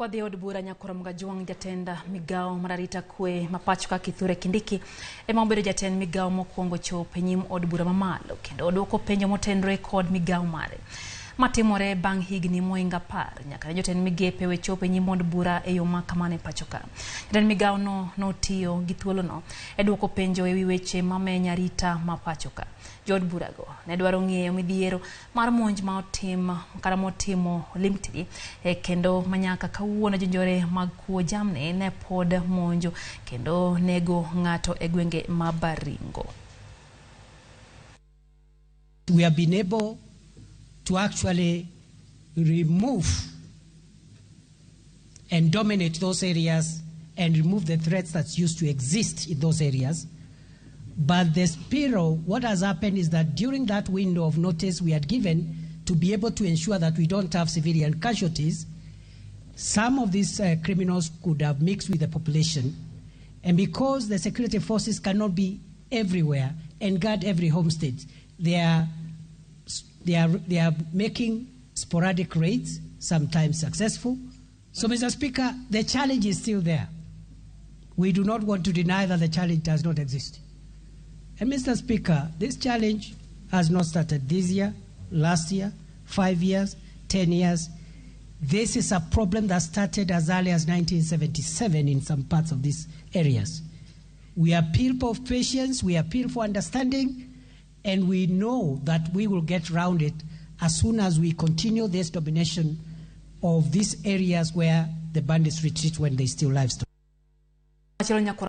Kwadhi e od bura Nyakoro Mgajwang' jatend migawo mar arita kwe ma pacho ka Kithure Kindiki ema obedo jatend migawo mokwongo chopo e nyim od bura mamalo kendo oduoko penjo motenore kod migawo mare. Matimore bang' higni moingo 10 nyaka ne jotend migepe we chopo e nyim od bura e yo ma kamano e pacho ka. Jatend migawo no notiyo gi thuolono e duoko penjo e wi weche mamenyo arita ma pacho ka. Jood burago ne dwaro ng'eyo midhiero mar monj ma otim kata motimo Limtidi e kendo manyaka kawuono jonjore mag kuo jamni ne pod monjo kendo nego ng'ato e gwenge ma Baringo. We have been able to actually remove and dominate those areas and remove the threats that used to exist in those areas. But the Spiro, what has happened is that during that window of notice we had given to be able to ensure that we don't have civilian casualties, some of these criminals could have mixed with the population. And because the security forces cannot be everywhere and guard every homestead, they are making sporadic raids, sometimes successful. So, Mr. Speaker, the challenge is still there. We do not want to deny that the challenge does not exist. And, Mr. Speaker, this challenge has not started this year, last year, 5 years, 10 years. This is a problem that started as early as 1977 in some parts of these areas. We appeal for patience, we appeal for understanding, and we know that we will get round it as soon as we continue this domination of these areas where the bandits retreat when they steal livestock. Machielo.